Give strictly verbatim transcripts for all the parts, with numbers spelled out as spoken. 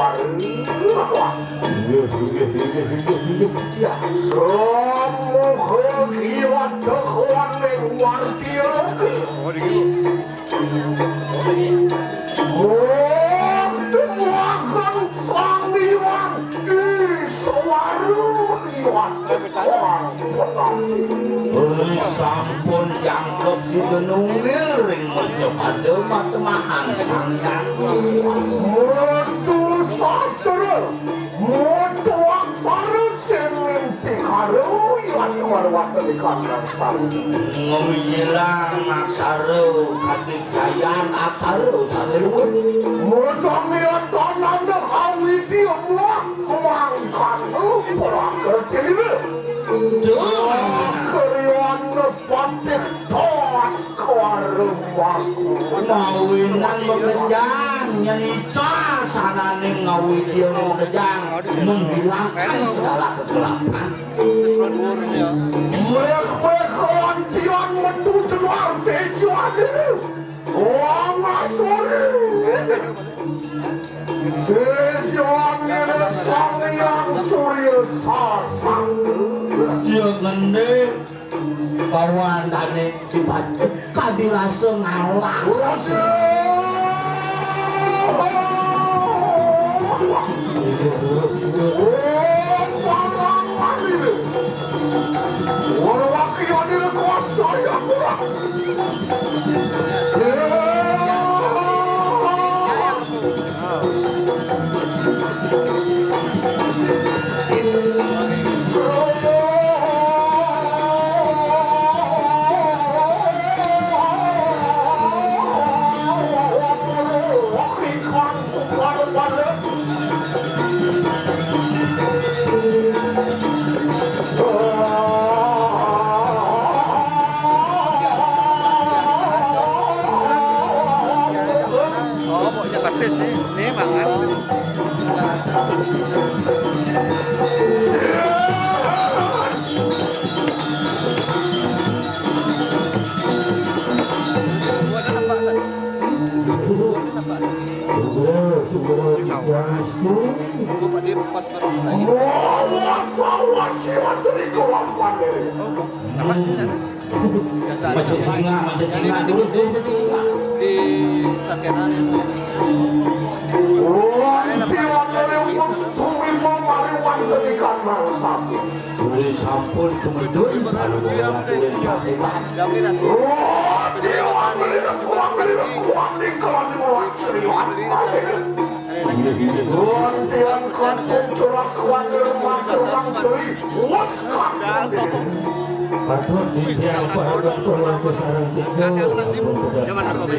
Inggih, inggih, inggih, inggih, inggih. Samuga kiwat kakuan ning warti loka. Wonten wahan Sang Hyang Iswara liwat Sang Hyang. Uli sampun jangkep sida nunggil ring mercapada matemahan Sang Hyang Iswara. Metu sastra, metu aksara sing mimpi karo yan marwatene kang sami. Ngwijilang aksara kadi Kayan aksara sané luwih. Mudhun ya tananda kawidya muah mangkana prakerti lila. Duh. Kriyan patih tos karumaku. Mawinan makejang, nyen ical sananing ngawidya makejang, menghilangkan segala kegelapan. Meh-meh lantian metu jenar tejo adil. Wong asuri. Tejo adil Sang Hyang Surya Sasana. Ya ngendé pawandane kipat kadi rasa ngalah. Oh, pokoknya pedes nih, nih mangan. Guru, guru, guru. Mawa sawa siwa teri kelampane. Apa? Biasa aja. Macet singa, macet singa, terus, terus, macet singa. Di Sakenan itu. Wah, piwakane wis tuwi mari wonten ikan mangsa. Uli sampun tumedun, lalu ngomong kulit paseban. Wah, piwakane kuat, kuat, kuat, kuat, kuat. Wonten kantung cerak kuatir matur mangkeli. Wes kantung. Patut ditiang paduka kula sareng tiga. Zaman apa, Pak?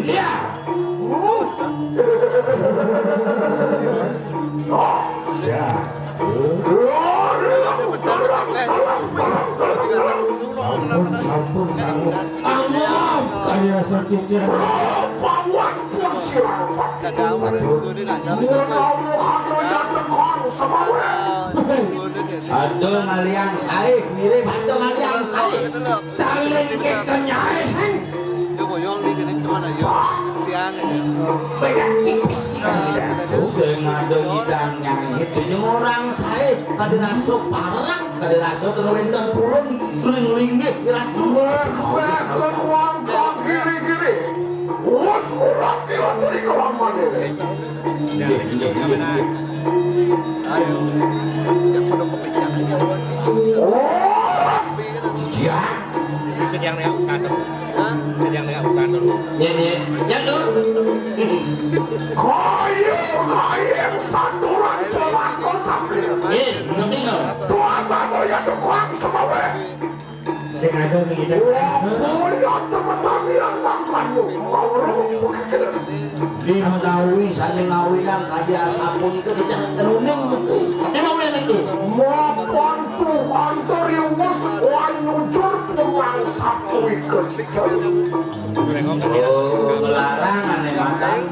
Iya. Ya. Sampun, sampun, sampun. Ampun, kaya sakit ya. Aduh, ngaliang sae, mirip aduh ngaliang sae. Saling kekenyae. Yo boyong nih, kene kemana yo? Siang aja. Beda tipis. Sing ada ngidang nyai itu orang sae, kada rasa parang, kada rasa kena wénten purun, ring linggih ratu. Wah, wah, wong kok giri-giri. Wes ora piwateri kelampane. Ayo. Yang pada kepecah aja. Oh. Cidian. Sediang dengan usaha dulu. Hah? Sediang dengan usaha dulu. Nyé, nyé. Nyé, Dur. Kaya, kaya saturan celaka sambil. Nyé, ngerti nggak? Tuan Bano ya tukang semawe. Sing ada sing tidak. Wah, kaya temenan yang makanmu. Mau pikir. Di menawi sané ngawinang kadi asapunika dicak teluning betul. Di mana itu? Mapan Tuhan teriwas wanyujur pulang satu ikut. Oh, melarang ané makan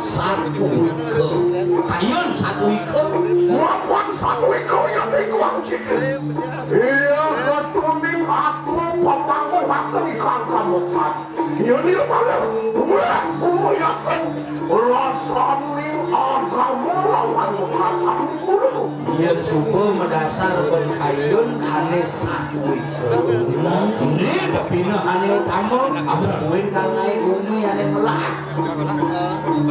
satu ikut. Kayun satu ikut. Mapan satu ikut ya dikuang cikin. Iya, ketuning aku pemangku Keni kang kamesan. Yen nirmala, wah, kumayaken rasaning agama lawan wekasaning guru. Yen suba madasar ben kayun ane sakuwi. Nih, pepineh ane utama, abuin kang ngae gumi ane melah.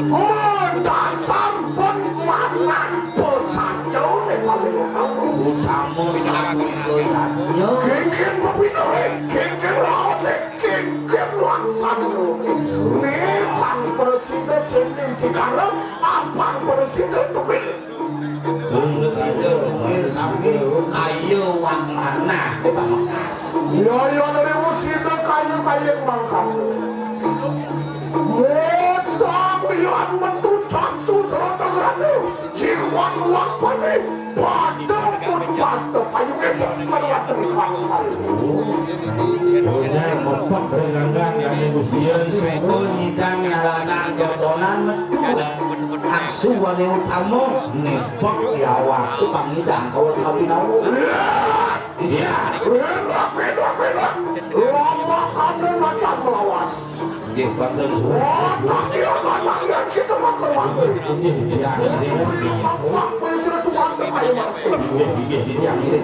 Madasar ben manah pesacone paling utama. Utama sakuwi yadnya. Kengken pepineh, kengken raos, kengken laksana. Nih pang prasida sing ning pikara, apang prasida tuwil. Prasida tuwil sami kaya wang manah, pamekas. Ya, ya, dari wusina kaya, kaya mangkat. Mutang yan metu casu serata grana. Jiwan wapane padha pun pasta payunge marwateni kangsal. Bocah mepek ring ganggang ya Gusti. Yen suka nyidang nyalanan dodonan metu. Aksu wane utama nepek ya waktu pangidang kawas kabinawa. Iya. Enak, enak, enak. Lama kamu makan melawas. Nggih, wonten suwun. Wah, tak iya, tak iya, kita makan waktu. Nggih, nggih, nggih. Waktu sudah tuan ke kayu waktu. Nggih, nggih, nggih, nggih.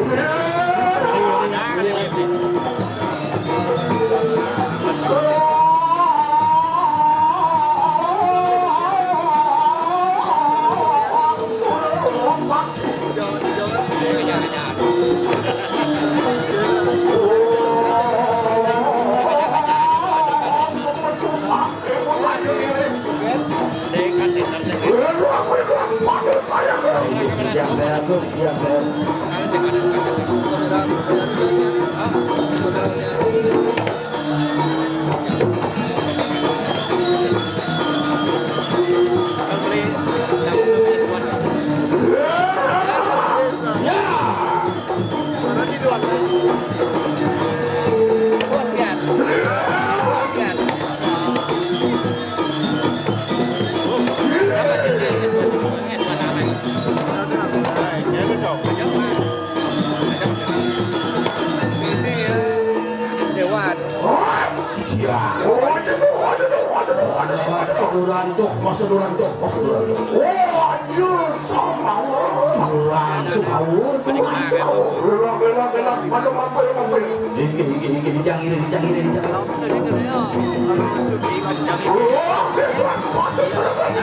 Iya. Masa duran tuh, masa duran tuh, masa duran tuh. Oh, anjir, sama. Duran, suka. Duran, suka. Belok, belok, belok. Pada mampir, mampir. Inggih, inggih, inggih, dijang iring, dijang iring, dijang iring. Oh, belok, pada, pada.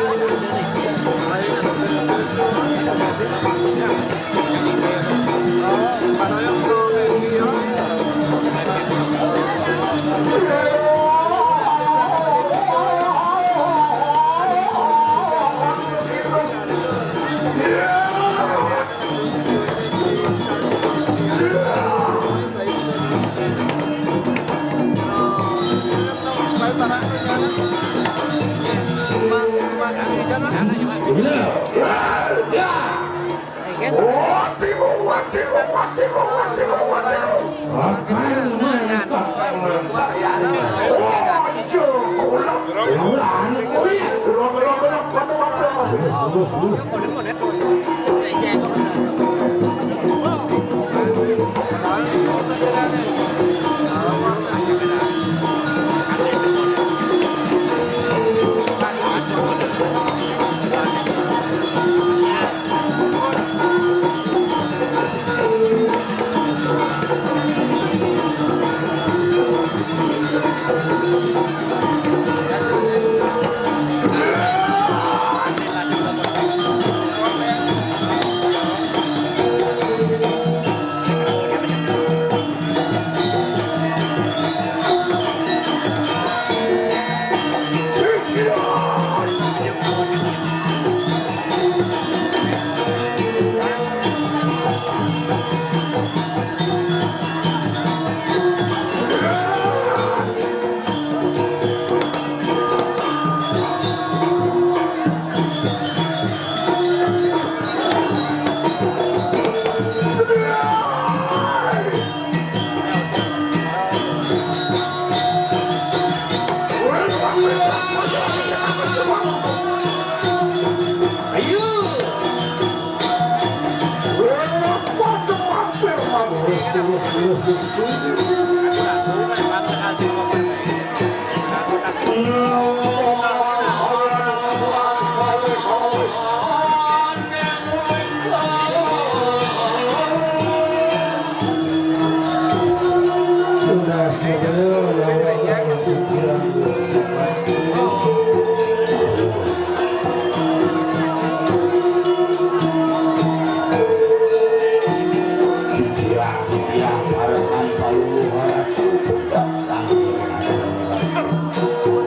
Ayo. Lurus, lurus, lurus, lurus. Titiang, titiang, parekan palungguh,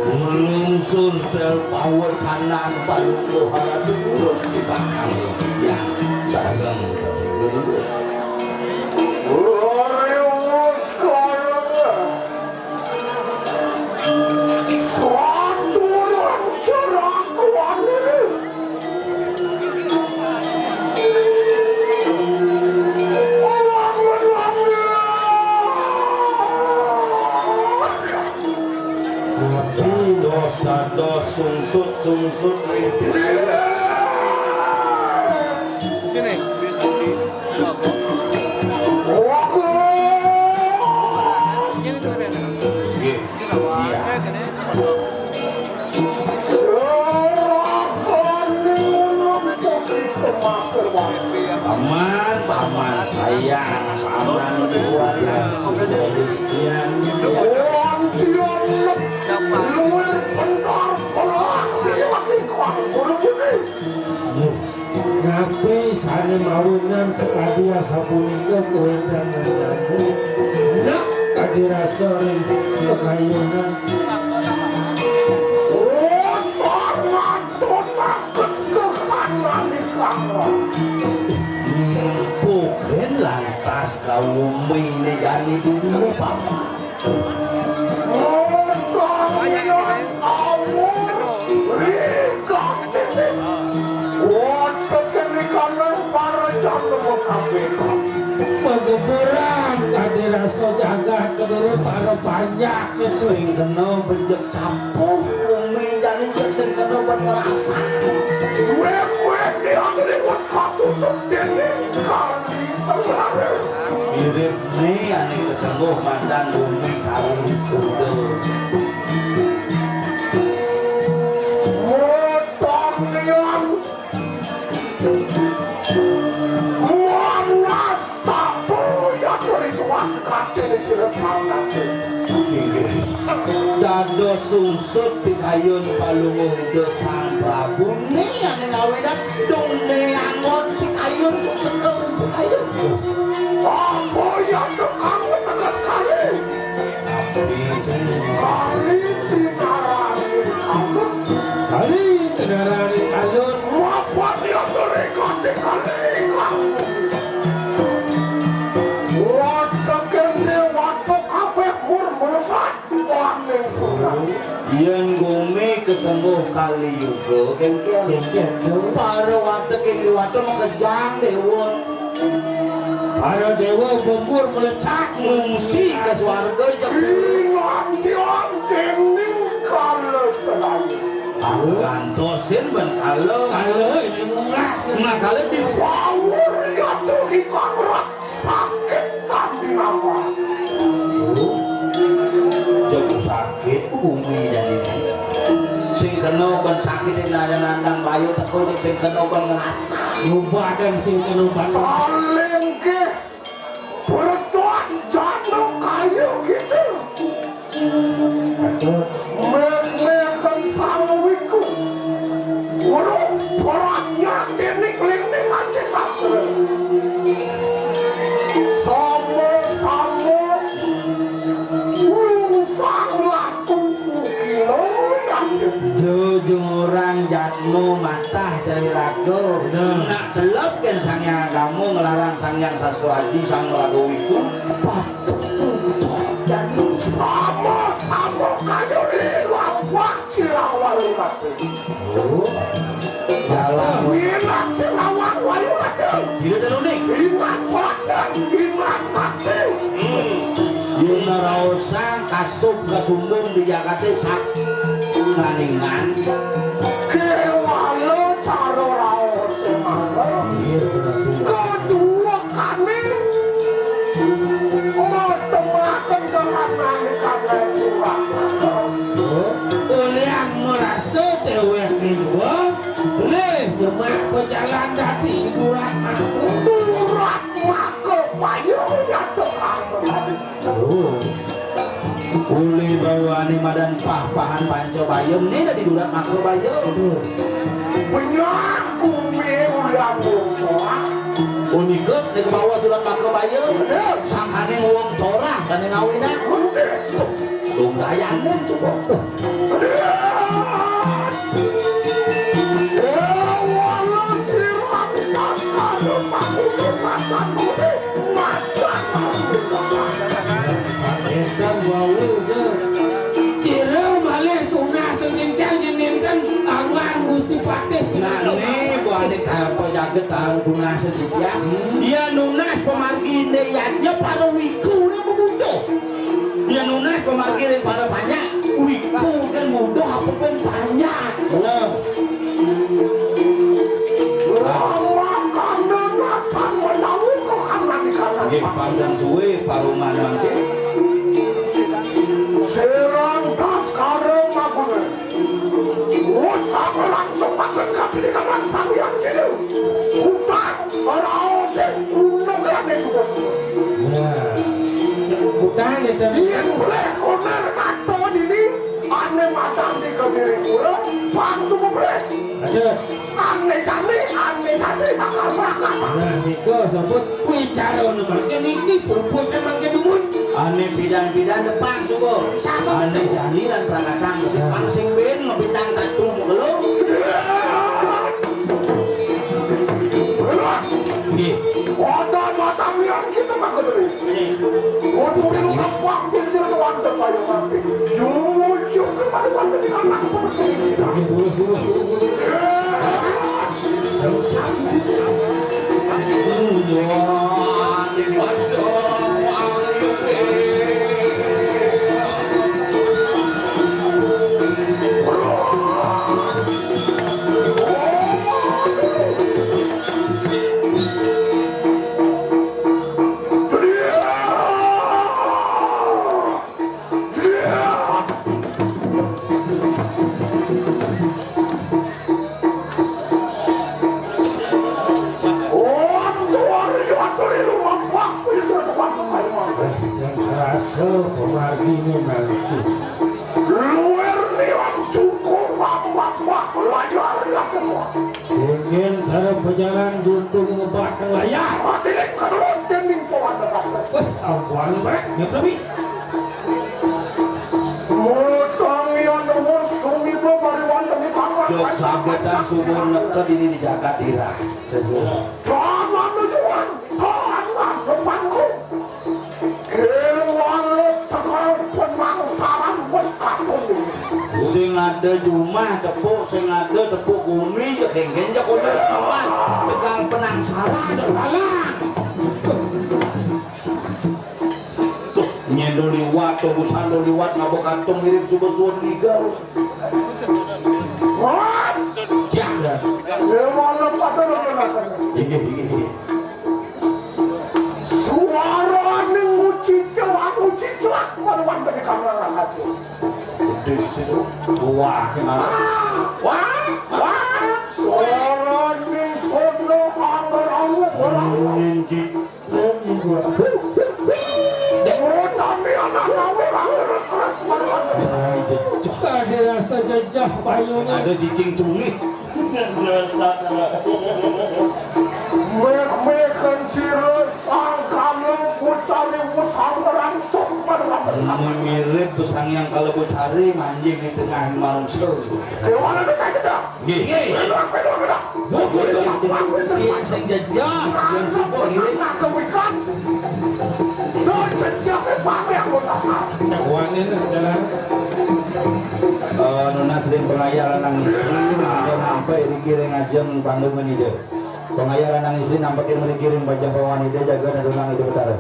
nglungsur tel pawekanan palungguh, terus dibakal titiang sareng titiang. Saturan jerakuan ini. Dados, dados, sungsut, sungsut, rintis. Ini, bisa di, ada apa? Ini, ini, ini. Nggih. Iya. Paman, paman saya, anak paman, keluarga, keluarga. Iya. Kabéh sané mawinan sakadi asapunika kawéntenan. Nak kadi rasa ring kakayunan. Oh, sangat tonaket kekananikan. Mungkin lantas kaum ini jani dulu, Paman. Pageburan kadi rasa jagat kedurus para panjak. Sing kena benjek capuh, bumi jani cek sing kena ben ngerasa. Wéh, wéh, diang liwat kasusup déning kali sembarang. Mirip né ané kesengguh mantan bumi kali suda. Mutang liang. Muang nastapa yatra tuas katene sira sangate. Inggih. Dados sungsut pikayun palungguh Ida Sang Prabu. Né ané ngawinan dong né angon pikayun cuk sekel pikayun. Apa yang kekang tegas kali? Kali tinarani kalut. Kali tinarani kalut. Mapan yang mereka dikali kalut. Waduh kene waduh kabeh mur melesat. Waning surat. Yén gumi kesengguh kali yuga, kéngkén. Kéngkén, tuh. Para watek ing déwata makejang déwa. Para déwa bembur melecat ngungsi ka swarga jebul. Ingantian dening kala sedaya. Aku ngantosin ben kala. Kala ini munggah. Nah, kala di pawur yatuh ikang rak sakit tadi nama. Jago sakit bumi dan ini. Sing kena ben sakit nada nandang bayu teko sing kena ben ngerasa. Badan sing kena ban. Saling ke pertuan jano kayu gitu. Aduh. Meh-mehen sang wiku. Guru perannya dening linding aja sastra. Sama-sama lungsang laku kilo yang. Jujurang jatmu matah cari lagu. Bener. Nak telep kan sang yang kamu ngelarang sang yang sasuaji sang lagu wiku. Patuh untuk dan sama-sama kayu di lapak silang warung kafe. Oh. Dalam. Minat sing lawan wayu wadon. Tidak ada unik. Minat peladan, minat sakti. Hmm. Yén raosang kasup kasumbung di jagaté sak nganingan. Kéwala cara raos sing mangan. Iya, bener. Kedua kami matemaken kehanané kangge kurang. Uliang merasa déwék ning dua, lih nyemak pejalan dati durat mangku. Durat mangku payu nyatu kanggo tadi. Oh. Uli bawané madan pah-pahan panca baya, né dadi durat maka baya. Benyah gumi ulian wong corah. Punika né kabawa durat maka baya. Sangkaning wong corah kané ngawinang. Dong dayané coba. Édan wau, ya. Cira malih tunas sing ninggal yen nénten anglan Gusti Patih. Nah, né buané karepa jagat taun tunas titiang. Hmm. Yén nunas pamargi né yadnya para wiku né bebutuh. Yén nunas pamargi ring para panjak, wiku kan butuh apa pun panjak. Nah. Lawan kanan akan menawi kok anak di kanan. Nggih, panggung suwe paruman mangkin. Sirang Baskara Magunan. Wus aku langsung panggung kapilikan Sang Hyang Jinu. Kupat, raos, unuk ane suwus. Nah. Kutan itu. Yen boleh koner katon ini, ane madan di kediri pura, pang subuh boleh. Aduh. Ane jani, ane jani, bakal berangkat. Nah, niku sebut wicara mangke niki perbuatan mangke dumun. Ane pidan-pidan depan subuh. Sama. Ane jani lan prakatan musik pang sing ben ngebitang tatrum kelo. Nggih. Ada matang yang kita makan tadi. Untuk yang apa pinsir tuan terbayang mati. Jumujung kembali pada di anak seperti ini. Terus, terus, terus, terus. Rasa pemargi ini nanti. Luar niat cukup mamah layar yang kedua. Ingin cara berjalan untuk ngebak layar. Hati kedua standing pohon dekat. Wah, awan, Pak. Ya, Prabi. Mutang yang terus kami belum hari wanten di kamar. Jog sagetan subuh neked ini di jagat dirah. Jangan tujuan, jangan depanku. Kewalet tegal penangsaran wis katon. Sing ada jumah tepuk, sing ada tepuk gumi, ya kengken ya kono teman. Tegal penangsaran. Alah. Tuh, nyendo liwat, tuh, busando liwat, ngapa kantong mirip suber-suber tiga. Wah! Jah. Ya, malam pada lo penasaran. Inggih, inggih, inggih. Suara ning ngucica, ngucica, baru wanda di kamar hasil. Di situ. Wah, gimana? Wah, wah, wah. Suara ning sono anggar-anggur, anggar-anggur. Ninji. Tapi anak kawin, terus-terus, baru wanda. Nah, jejak. Ada rasa jejak, payungnya. Ada cicing cumi. Meh-meh kan sira sangkala pucane wis angerangsuk marang. Mirip Sang Hyang Kalebu Cari manjing di tengah manungsa. Dewa Naga Caketa. Nggih. Pedang, pedang, pedang. Nggih, sing jejak, yang sapa ngiring. Nak kewikan. Tuh jejak, eh, pameh aku tak. Jagoane nih, jalan. Eh, nunas ring pengayah lanang istri, mangga nampek riki ring ajeng panggung Ida. Pengayah lanang istri nampekin mriki ring pajang pawan Ida, jaga dadunang Ida Betara.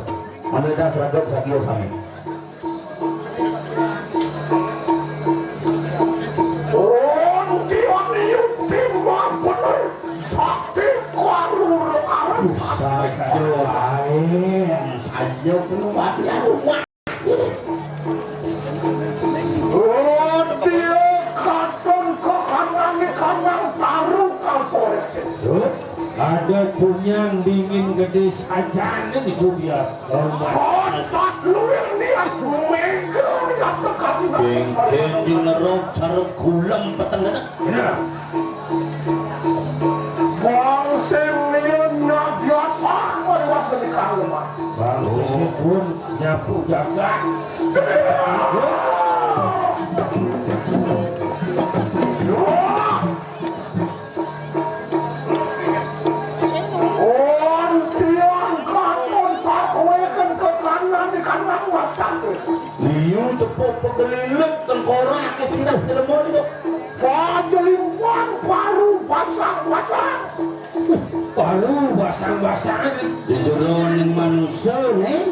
Manah sregep sakiya sami. Rontian yukti mabener sakti karuna karan. Saja wae, saja penuh mati anu. Rodya katon kekanane kanang taru kalpore. Ada punyan dingin gede sajanen itu dia. Sot-sot luwih niat mega Ding ding ding ngerok cara gulem peteng dedek. Bener. Wong sing niat nyadiasa pada waktu di kaleman. Bang sing pun nyapu jagat. Wong tiang kangkon sakuweken ke kanan di kanan wastaku. Liu tepuk pegelilek tengkorak ke sidah telemon itu. Pajelimbang baru basang-basang. Baru basang-basang. Di jeroning manusia nih.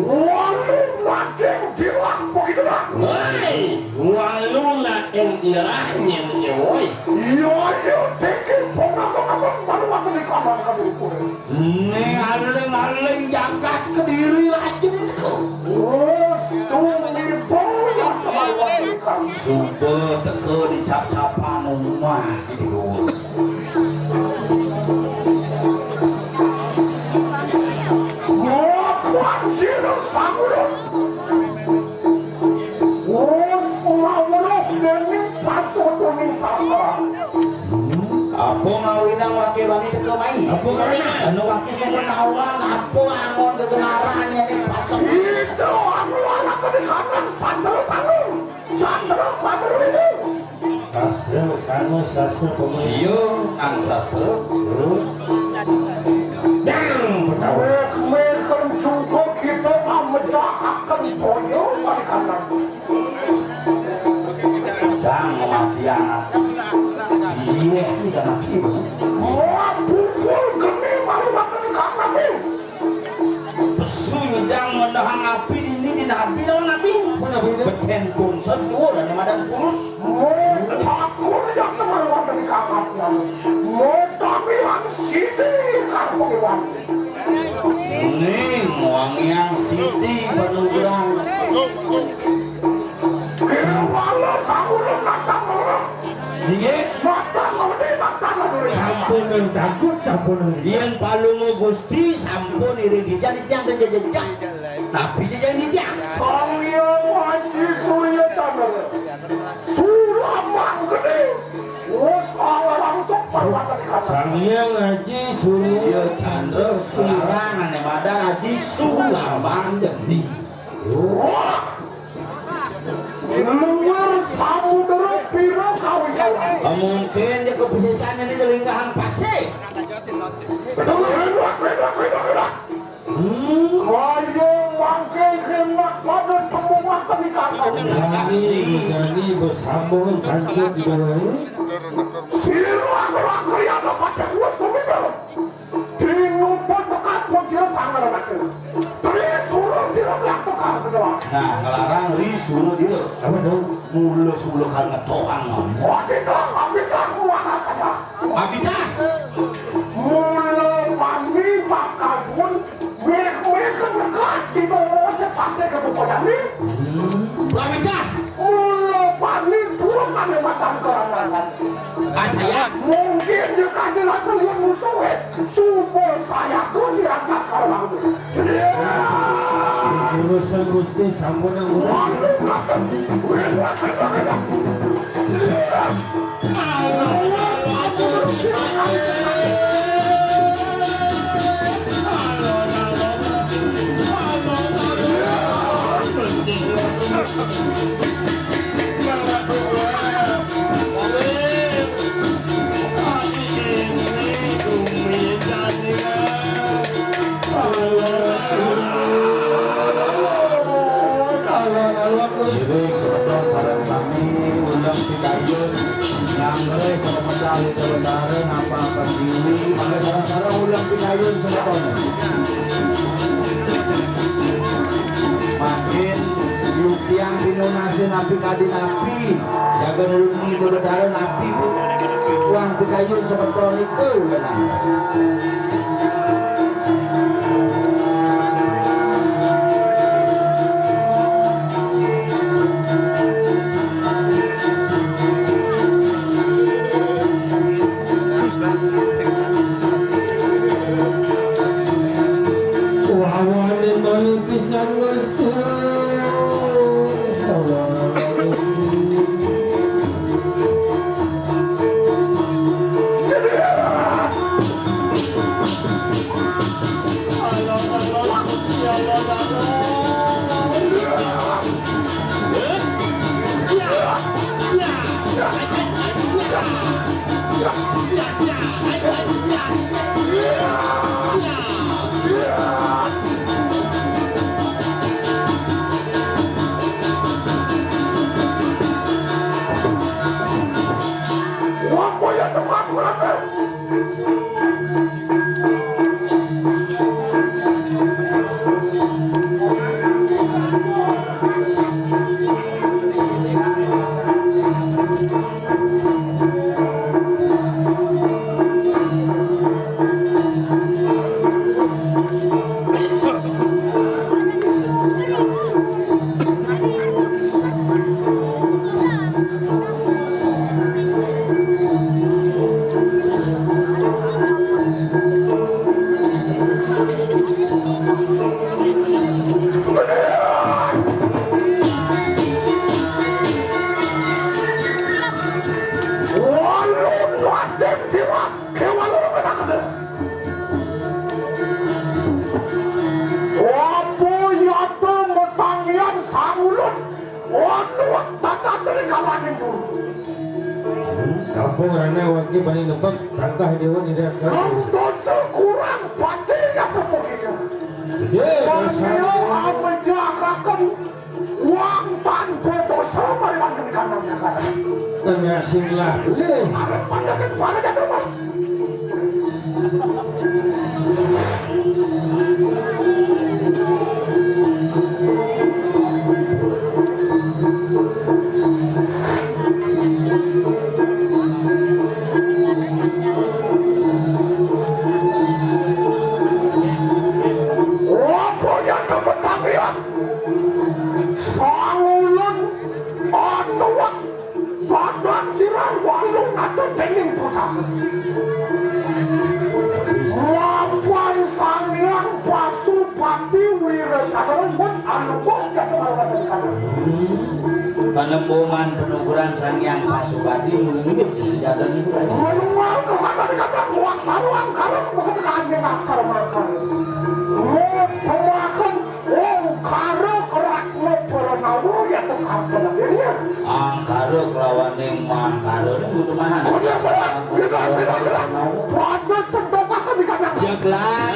Walu makin dilah begitu dah. Woi, walu na ing irah nyen woi. Iya, iya, tinggi, pong apa-apa, baru waktu di kamar kami pun. Né aling-aling jagat Kediri rajin ku. Terus tumibong yang teman waktu di kamar. Suba teka di cap-capan rumah gitu. Ngokuan sira samulut. Wus ngawruh dening pasutuning sastra. Apa ngawinang wake bani teka mai? Apa ngawinang? Anu wake sing nawang apa angon gegelaran ning pasek. Itu anu anak di kanan sastra sanggung. Sastra padru ini. Sastra, sanu, sastra, pemain. Siung, ang sastra. Dang, Betawi. Meken juga kita memecahaken boyo mari kanan. Dang, mati anak. Iya, ini kan mati. Wah, pukul geni mari makan di kanan nih. Pesu nyidang ngendahang api dini di nabi lawan nabi. Apa nabi itu? Beten pungsut dhuwur ane madan kurus. Cakur yang teman wonten di kakapnya. Mutamihan siti kang pengiwan. Ning wangiang siti panugrahan. Kewala sampun matang. Inggih. Matang ngerti, matang ngerti. Sampun takut, sampun. Yen palungu Gusti sampun iring titiang, titiang jejak. Napi jejak titiang? Sang Hyang Aji Surya Candra. Sulaman Gede. Wes ala langsung parwatan di kata. Sang Hyang Aji Surya Candra, Surya Candra, Surya. Larang ane madan Aji Sulaman Gede. Wah. Luar samudera pira kawisawan. Mungkin dia kepisahan ini linggahan pasir. Betul. Berak, berak, berak, berak. Hmm. Kaya mangke kena pada temu makan di kantong. Jani, jani bersambung kancut di bawah ini. Sira ora kriya pada kuat pemimpin. Dingupun tekan pun sira sangar mati. Tri suruh sira telah tukar kedua. Nah, ngelarang ri suruh dira. Apa tuh? Mula suruh kan ngetohan. Wah, kita, kita keluar saja. Abita. Mula pami bakal pun meh-meh kenegat di bawah sepatnya ke buku jami. Abita. Mula pami turun pada batang kerangan. Ah, saya. Mungkin dia kaji rasa lihat musuh, eh. Supo saya tuh si Rangga sekarang. Urusan Gusti sampun yang urusan. Waduh, ngaten. Wih, wah, wah, wah. Iring semeton sareng sami ulam pikayun nyangre sama medal itu bendara ngapa apa diri. Mangga sareng-sareng ulam pikayun semeton. Makin yuk tiang pinunasin api kadi napi. Jaga nulung itu bendara napi. Uang pikayun semeton itu ulah. Kawaning dulu. Kampung Rana wagi bani nebak tangkah dewa tidak tahu. Kamu dosa kurang pati apa begitu? Dia dosa. Panggil amejahaken wong tanpa dosa mariwan kami kanang nyakana. Tengah sing lah. Lih. Ada pandakan pada jatuh, Mas. Apa yang kepetakian? Sangulun onuwak badan sirah walung atur dening pusaka. Lampah Sang Hyang Pasupati Wiracakra wis anuwak jatuh marang sana. Panemboman penukuran Sang Hyang Pasupati nunjuk senjata niku, Raja. Menuang kesana dikatakan kuat sarwang karep beketekan dengan sarwang karep. Ngepemaken Angkara kerak ngepara nawa ya tuh karep dengan dirinya. Angkara kelawaning mangkara niku temahan. Oh, iya, benar. Benar, benar, benar. Pada tentokaken di kandang. Jaglan.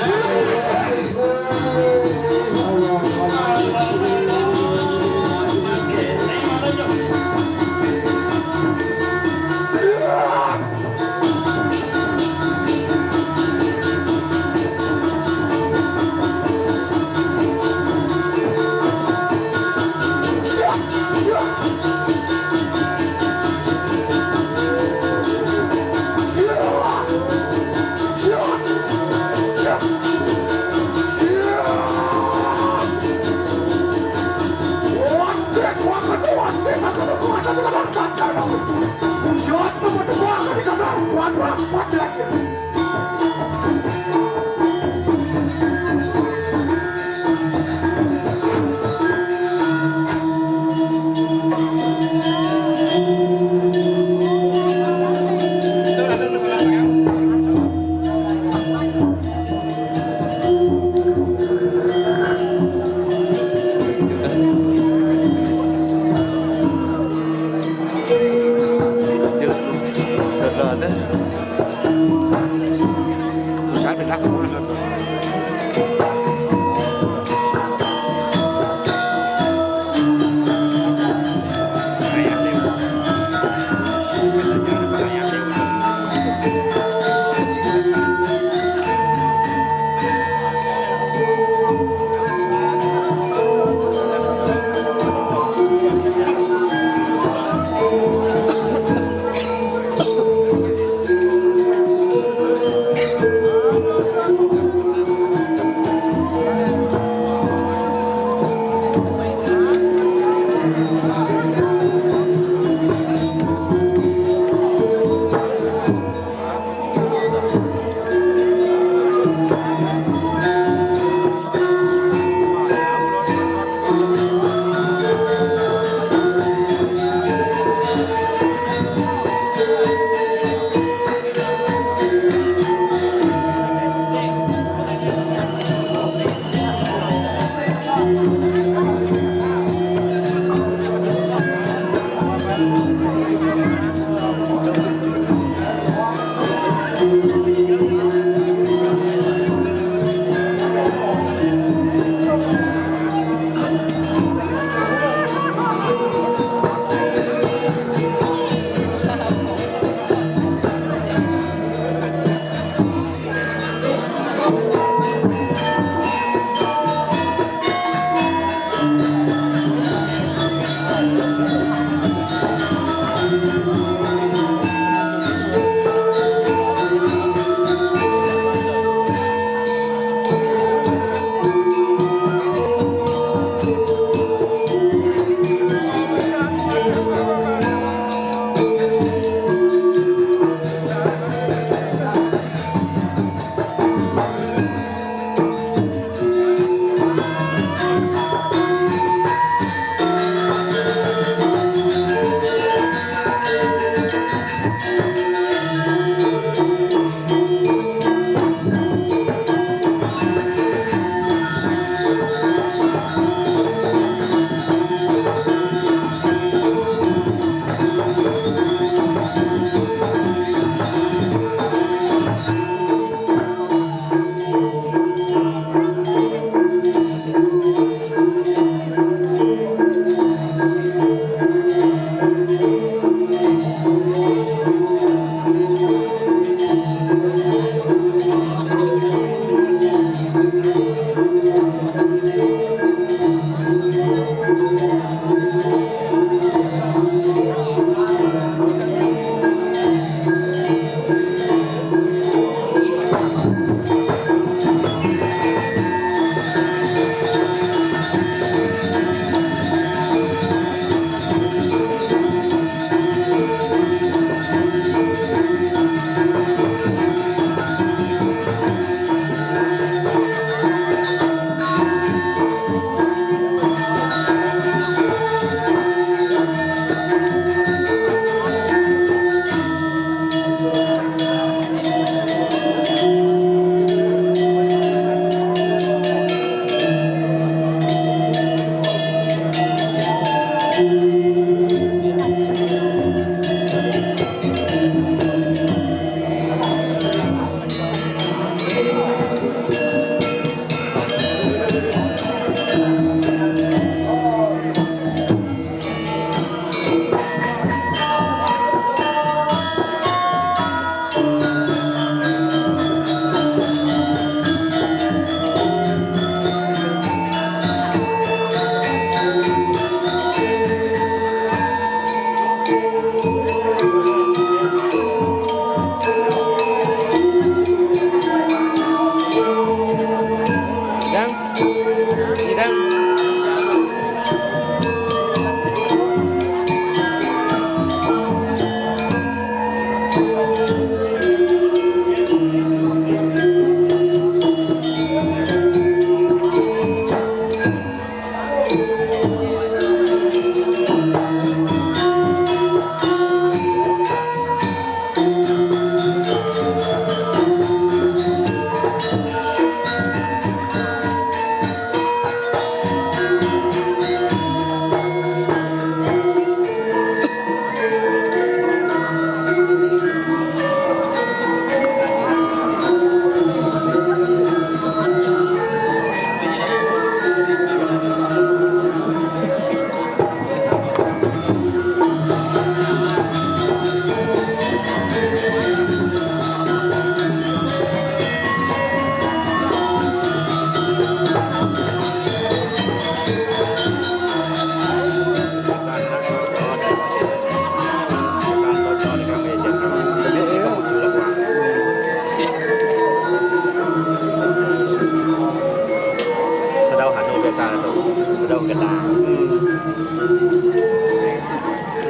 Kita. Hmm.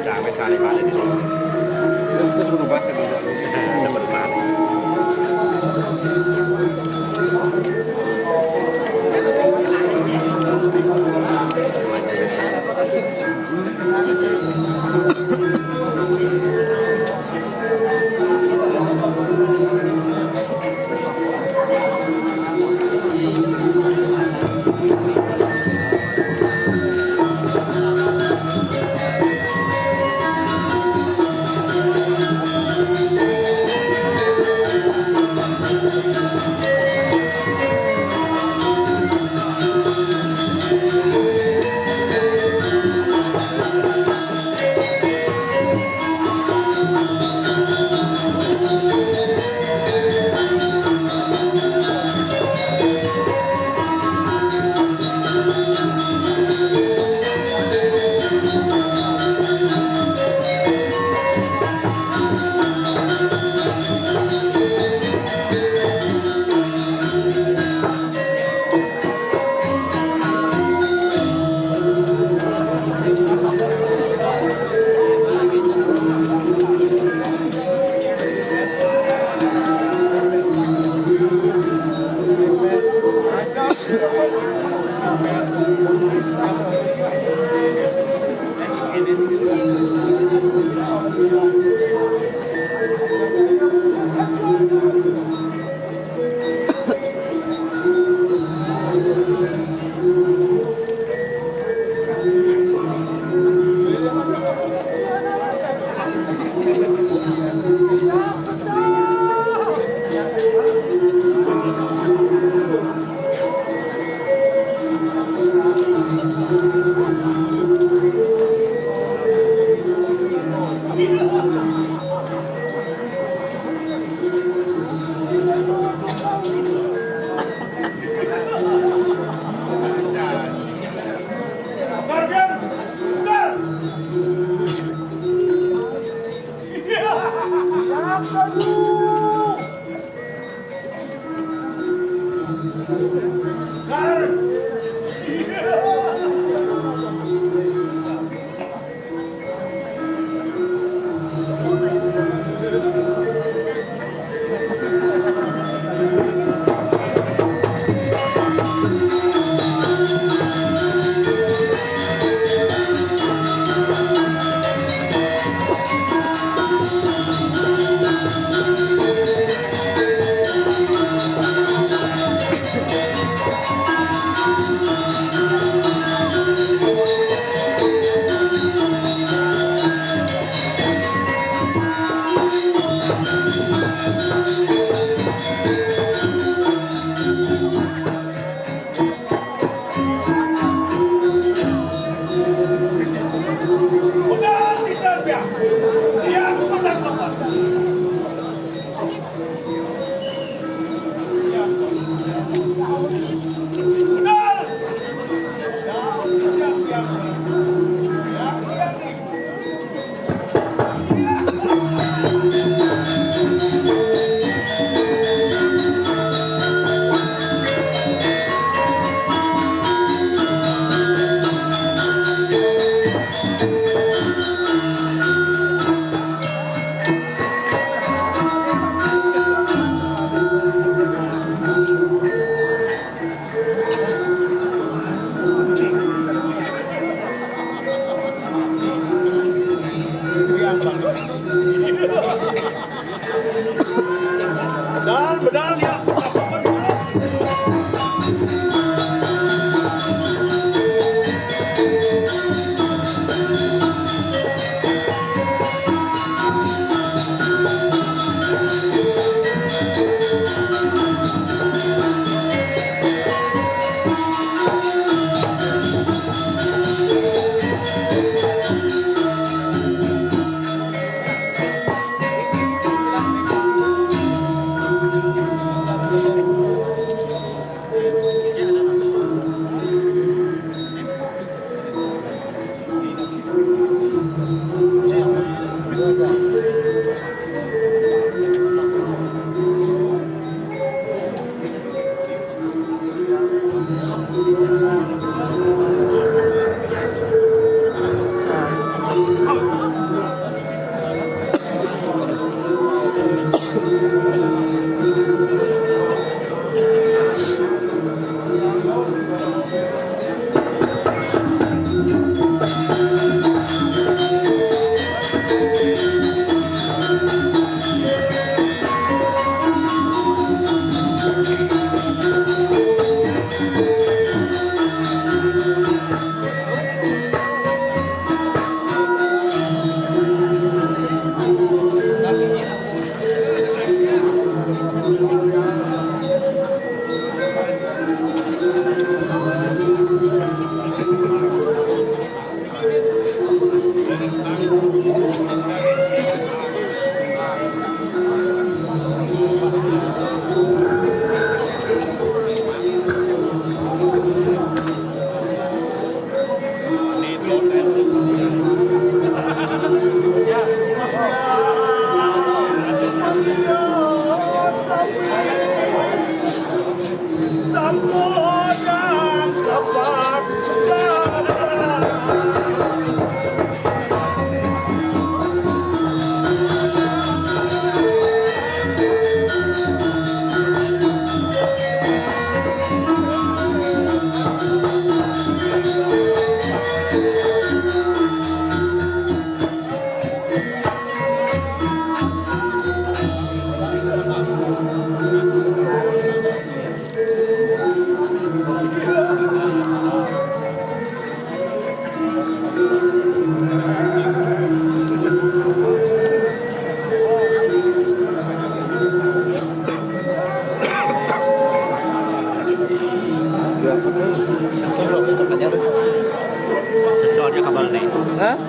Udah, sampai sana balik di sini. Terus berubah ke dulu. Ada berubah.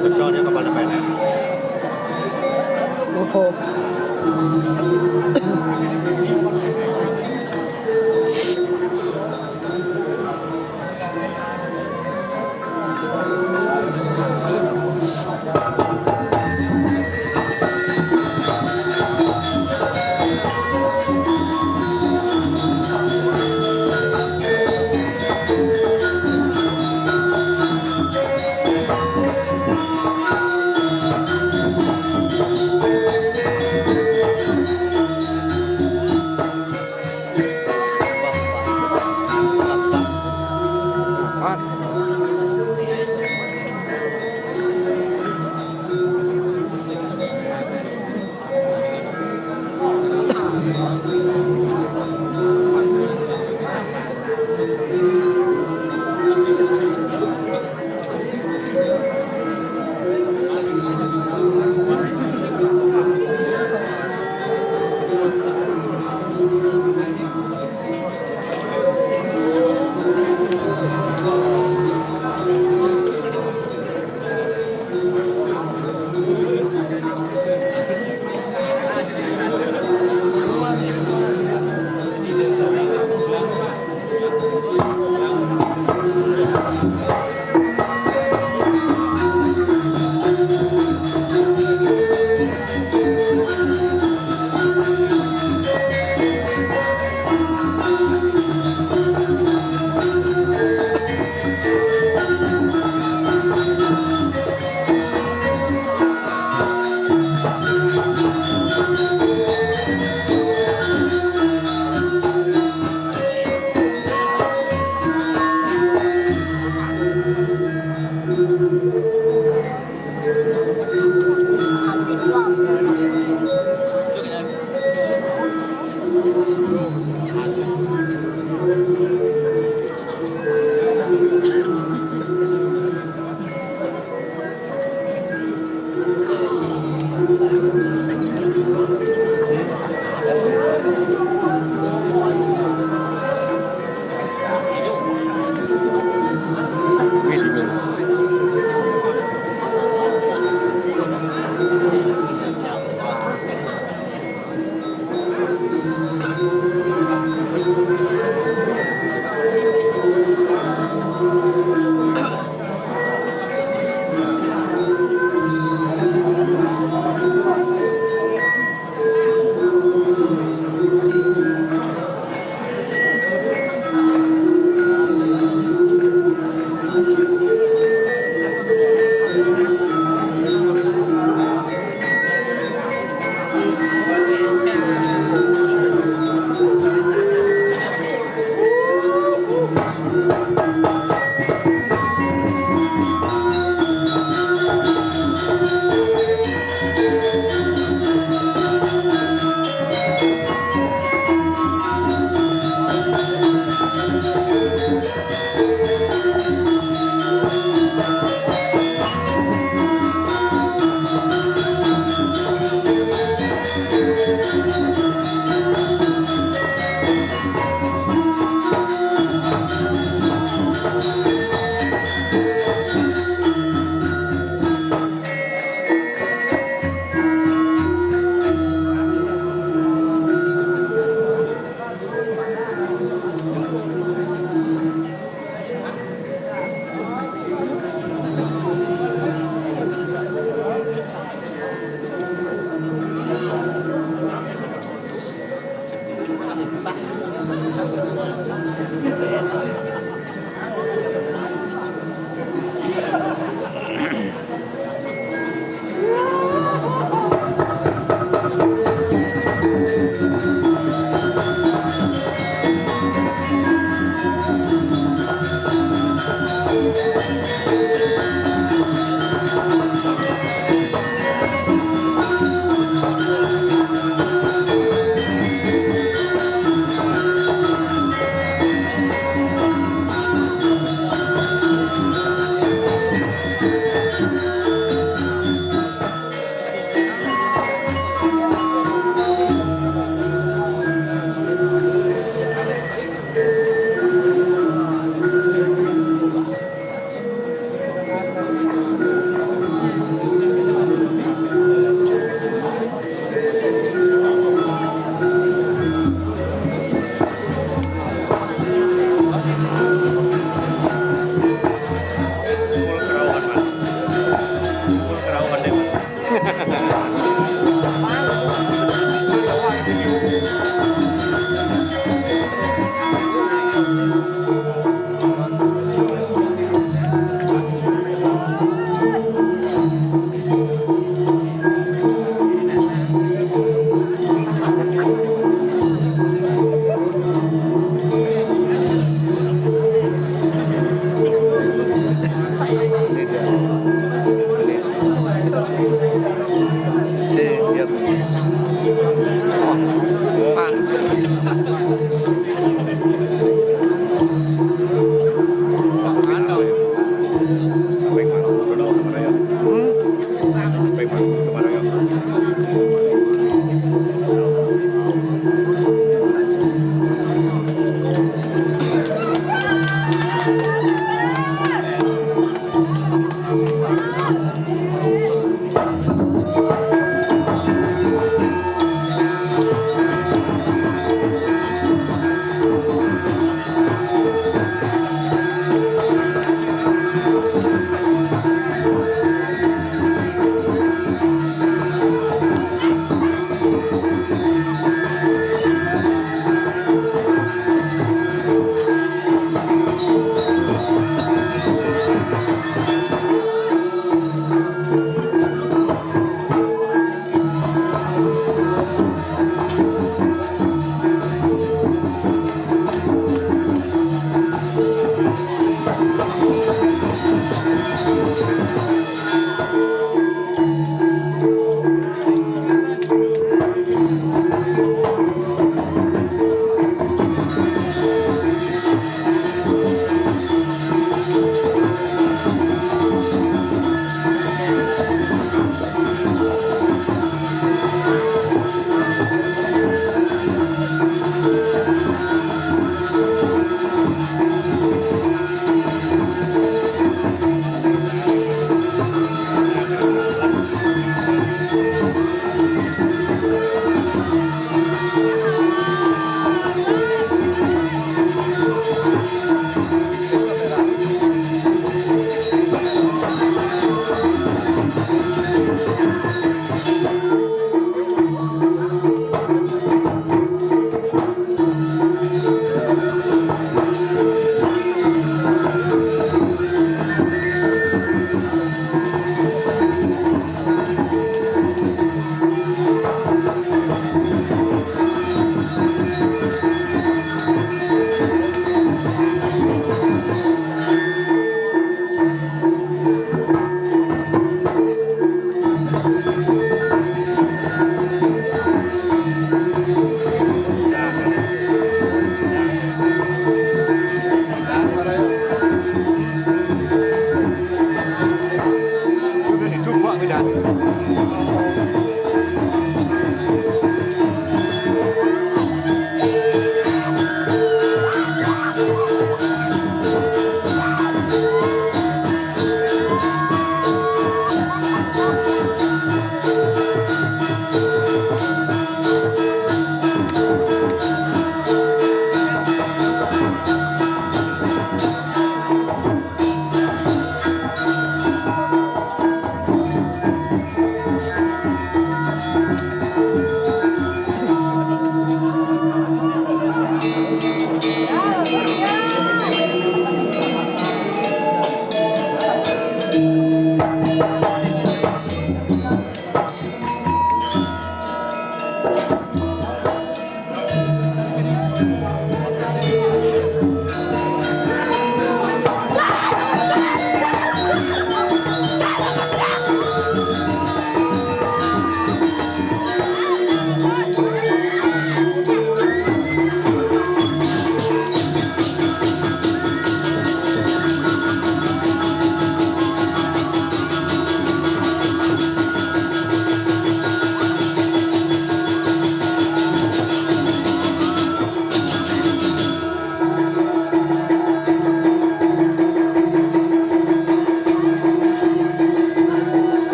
Kencang dia kapal dapat. Oh.